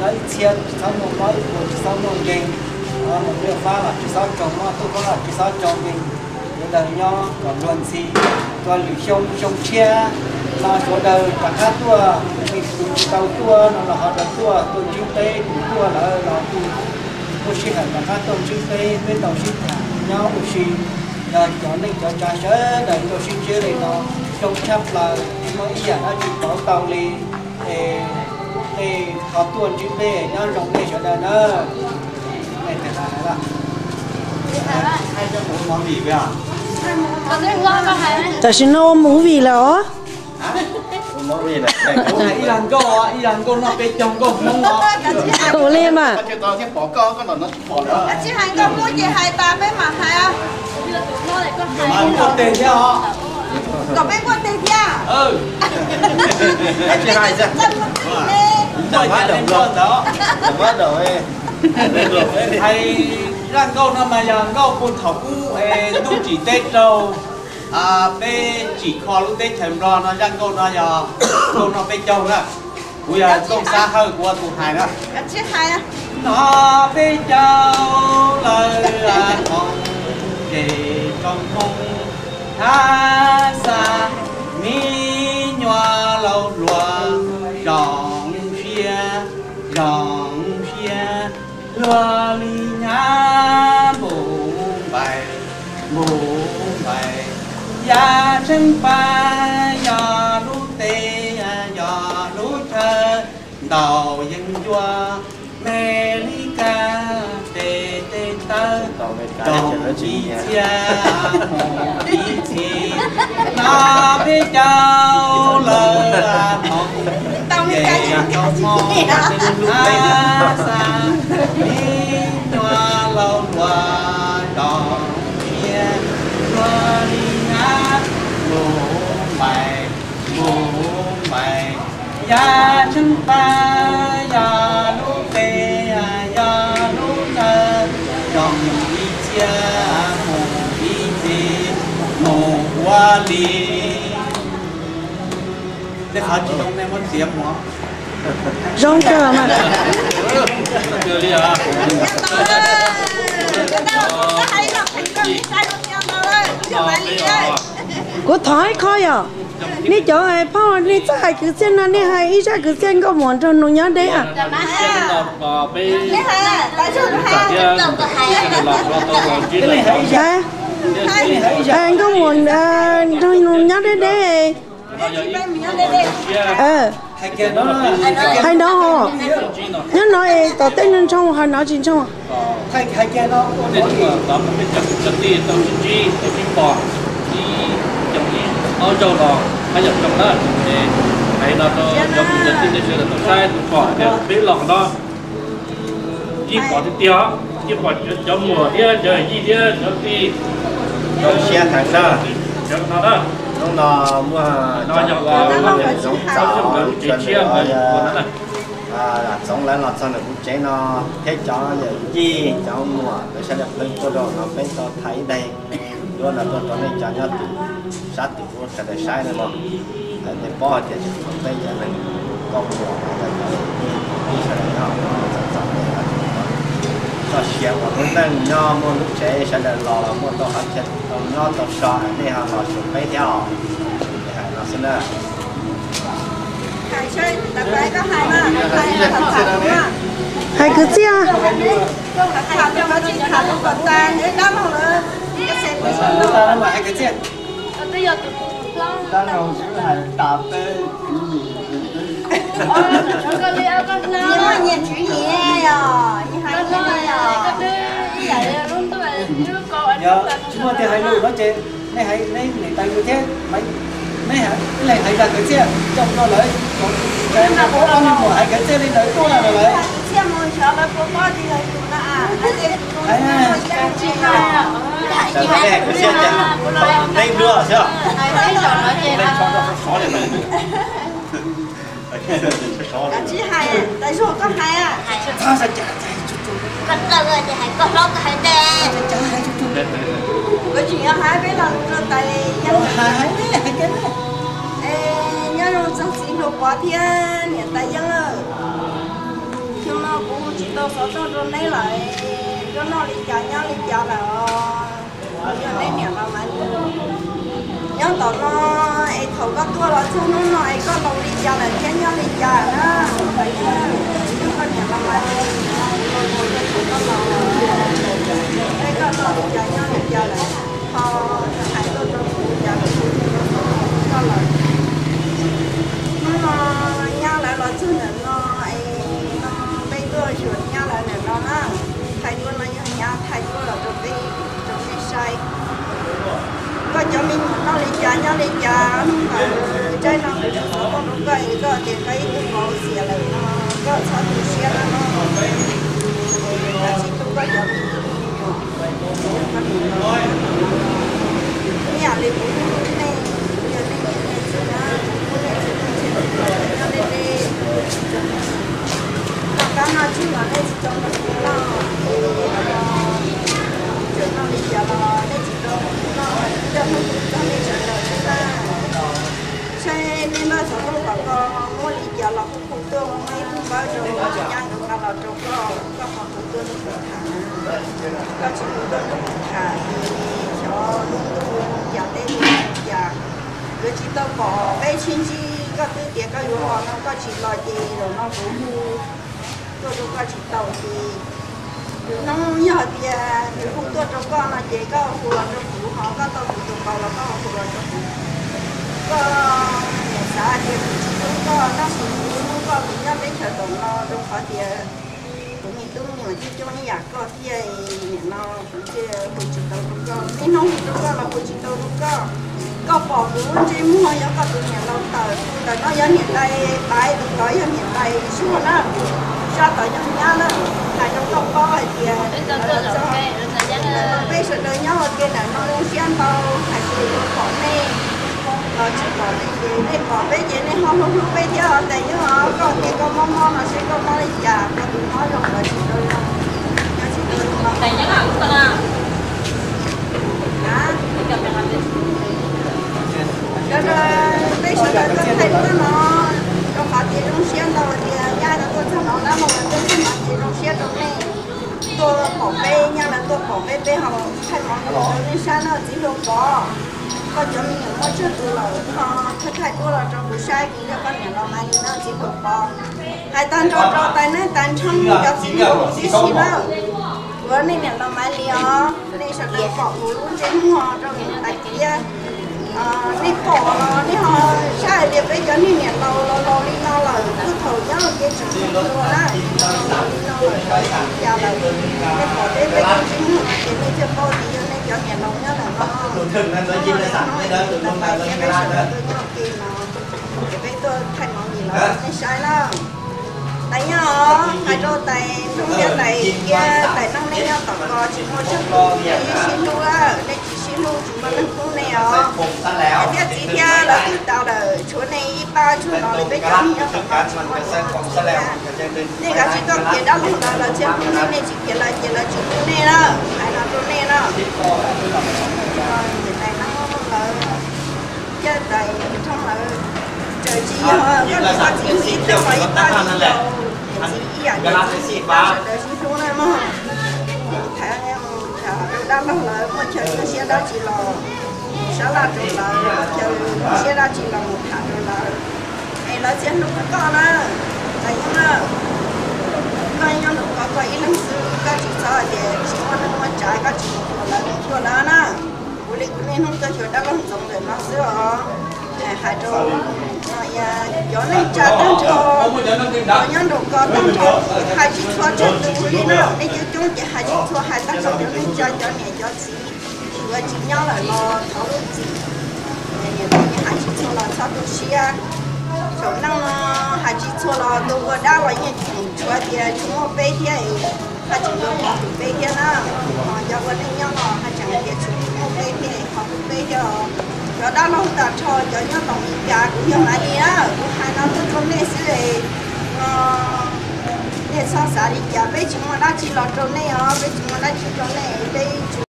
Ib txhia tsis txhob muaj mob, ib puas tsis txhob muaj nkeeg, mus liaj fab los tsis txhob raug mob, tuaj fab los tsis txhob raug nkeeg. Sawv daws nyob kom luag ntxhi, rau lwm xyoo, xyoo tshiab no sawv daws rov qab tuaj, tus tsis tau tuaj no los ho rov tuaj, tuaj ntsib peb, tus tuaj lawm los kuj tuaj sij hawm rov qab tuaj ntsib peb, peb tau sib tham nyob ua si. Yog cov neej cov tsav sawv daws tuaj sib ntsib li no zoo tshaj plaws, tsis muaj ib yam dab tsi pauv tau li. Es, es ho tuaj ntsib peb, nyob zoo nej sawv daws na. Tam sim no ua movie lawm os. Ua li mas. Kom peb npuaj teg thiab. Hais zaj nkauj no mas yog nkauj puag thaum ub ntuj tsim teb raug, peb tsim kho lub teb chaws Nplog no. Zaj nkauj no yog nkauj noj peb caug na. Kuv yog Tooj Xab Hawj, kuv ua tus hais na. Noj peb caug lawm hmoov, ces rau hmoov thab xa, me nyuam laus hluas zoo siab, zoo siab luag li nyab npum npaim, npum npaim. Yaj Tsheej Paj yog lub teb, yog lub chaw, ntaus yeeb ncuab Mes Li Kas tes tes taw, rau ib txhia hmoov ib txhis, noj peb caug lawm hmoov, ces rau hmoov thab xa, me nyuam laus hluas zoo siab luag li nyab npum npaim, npum npaim. Yaj Tsheej Paj yog lub teb, yog lub chaw, zoo ib txhia hmoov ib txhis mus ua li. Tej qhov tsis zoo nej muab txiav mus. Zoo kawg mas. Kuv thov ib qho yom, nej cov phauj nej txawj hais kwv txhiaj no nej hais ib zaj kwv txhiaj nkauj muam nraug nus nyob deb. Nkauj muam nraug nus nyob deb deb. Hais no, nyob no es tom tej no ntshoo, hais no tsis ntshoo. Hais no rau cov kwv cov tij nej sawv daws tau saib tau pom tias peb los no Yeej pom tiag tiag, yeej pom cov muam thiab cov yij thiab cov tij. Zoo siab heev na. Cov no na, hnub no muaj no yog ua lub tsev tshiab, Txoov lawv los txog ntawm kuv tsev no thiab cov yawm yij cov muam lawv sawv daws pheej tuaj rau no peb tau thaiv ib daig duab no tuaj rau nej cov nyob tim sab tim ub sawv daws saib na mog. Nej paub hais tias tsis tas peb cov neeg nkauj muam, cov yawm yij txom txom nyem los tsis txoj sia ua lub neej nyob muaj lub tsev sawv daws los muaj tau qhov chaw tau nyob tau so, nej ho los xyuas peb thiab os. Hais no xwb na. Hais kwv txhiaj. Tsis muaj tias hais lus no ces nej hais nej niam tais lus thiab, nej ib leeg hais zaj kwv txhiaj coj rau lawv, ob niag muam hais kwv txhiaj li ntawd tuaj lawm. Teb dua xwb. Tsis hais, tais Zuag koj hais. Koj txawj ces hais koj hlob koj hais ntej. Kuv tseem yuav hais peb lo lus rau tais Yeeb. Nyob zoo txog txiv hluas Pov thiab niam tais Yeeb lawm. Tau xov tooj rau neb lawm, koj noj li cas nyob li cas lawm os? Yog neb niam los mas nyob tom no es thaum koj tuaj los txog hnub no es koj laus li cas lawm thiab nyob li cas na? Koj niam los mas koj laus, koj noj li cas nyob li cas lawm, ho hais tuaj rau kuv cas kuv tsis tau koj lawm. Hnub no nyab lawv los txog ntawm no es no peb tuaj xyuas nyab lawv ntawm no na. Thaij tuaj no yog nyab thaij tuaj los rau peb, rau nej saib. Koj cov me nyuam noj li cas nyob li cas hnub ntawd, tsaib no kuv tsis tau tuaj rau koj es koj tias koj ib tug vauv xiam lawm no, koj txhob tu siab na no. Kav tsij tu koj cov me nyuam. Ib yam li kuv hu nej, yog nej niam nej txiv na, kuv hu nej txhua tus nyob deb deb. Noj qab noj tshuaj los nej tsis tau nrog kuv noj, tseem noj li cas los nej tsis tau nrog kuv noj, coj hnub kuv coj nej sawv daws xwb na. Saib nej npawb xov tooj kom ko muaj li cas los kuj hu tuaj, muaj ib tug npawb rau nyab nkawd nqa los rau koj, koj ho hu tuaj nrog kuv tham. Koj tsis hu tuaj nrog kuv tham ces xyov lub ntuj cas teb ntuj cas, yuav tsis tau pom peb sib ntsib. Koj twb tias koj yuav los no koj tsis los ces zaum no kuv hu tuaj rau koj tsis tau ces hnub yog tias nws hu tuaj rau koj no ces koj hu los rau kuv, ho koj tau kuv tus npaus los koj hu los rau kuv. Koj niam xav tias kuv tsis hlub koj tab sis kuv hlub koj, kuv nyob teb chaws tom no rau qhov tias kuv me tub me nyuam coob coob ib yam koj thiab, nim no kuv thiaj hu tsis tau rau koj. Niaj hnub hu rau koj los hu tsis tau rau koj. Koj pom kuv lub ntsej muag yog koj tus niam laus tawm, tus ntawm no yog niam tais Paiv, tus tod yog niam tais Suag na, sab tod yog nyab na. Hais rau koj paub hais tias ntawm no peb sawv daws nyob ua ke ntawm no zoo siab ntau, hais tias yuav pom nej los tsis pom nej ces nej pom peb ces nej ho hlub hlub peb thiab os. Tais Nyob os, koj tias koj mob mob no seb koj mob li cas, koj tus mob zoo los tsis tau zoo, yog tsis tau zoo los Sawv daws, peb sawv daws tuaj thaij duab no rau qhov tias zoo siab ntau tias nyab no tuaj txog no, dab laug no tuaj txog no ces zoo siab rau nej. Tuaj pom peb, nyab lawv tuaj pom peb, peb ho thaij mov rau nej saib na txiv hluas Pov. Koj cov me nyuam muaj tsawg tus lawm ho thaij thaij duab los rau kuv saib, kuv yog koj niam los Maiv Lis no txiv hluas Pov. Hais tag nrho rau tais neeb tais nrhoo cov txiv hluas tib si na, kuv yog nej niam los Maiv Lis os. Nej sawv daws pom kuv lub ntsej muag rau niam tais tiab, nej pom los nej ho saib hais tias peb cov niag niam laus laus li no lawm, txog thaum nyob ua ke tseem hluas na, laus li no lawm, li cas lawm, nej pom peb peb lub ntsej muag no ces nej thiaj paub tias yog nej cov niam laus nyob ntawm no. Hnub no tais tais thiab peb sawv daws tuaj nyob ua ke no ces peb tuaj thaij mov nim no rau nej saib na. Tais Nyob os, hais rau tais Nroo thiab tais Kiab, tais Neeb, nej nyob tom ko tsis muaj tsawg tus, nej sib hlub lawm, nej tsis sib hlub tsis muaj neeg hlub nej os. Niam thiab txiv thiab lawv twb tas lawm, tshuav nej ib pab tshuaj no li peb cov nyob tom ko tsis muaj neeg hlub thiab. Nej kav tsij tuaj khiav dab laug ntawd lawv thiaj hlub nej, nej tsis khiav lawv ces lawv tsis hlub nej na, hais no rau nej na. Niam tais Neeb lawv thiab tais Nroo lawv tseem tsis yog koj niam koj txiv ib tug los ib pab tsis yog, niam txiv ib yam niam txiv ib pab sawv daws sib hlub na mog. Thov rau dab laug lawv muaj chaw zoo siab dab tsi los sab laj rau lawv, muaj chaw zoo siab dab tsi los mus tham rau lawv, es lawv thiaj hlub koj na. Tais Nroo na, koj nyob nraum ko koj ib leeg xwb, koj tsis txhob tias tsis muaj neeg muaj tsav, koj tsis mus xyuas lawv, mus xyuas lawv na. Kuv li kuv niaj hnub tuaj xyuas dab laug Ntxoov ntawm no xwb os. Hais rau cov neej tsa tag nrho, cov nyob nraum ko tag nrho, hais tsis txhua tsawg tus li na, nej coob coob ces hais tsis txhua, hais tag nrho cov neej tsa cov niam cov txiv uas tsis nyob lawm los thov lub txim. Niam tais hais tsis txhua los txhob tu siab. Saum neej no hais tsis txhua los tus ua dab los yeej tseem tshuav tias tsis muaj peb thiab, hais tseem yuav pom peb thiab na. Cov ua neej nyob no hais tseem tias tsis muaj peb thiab, qhov pub peb thiab os. Cov dab laug tag nrho cov nyob tom Meskas kuv yog Maiv Lis na, kuv hais no tuaj rau nej xwb. Nej txhob xav li cas, peb tsis muaj dab tsi los rau nej os, peb tsis muaj dab tsi rau nej, peb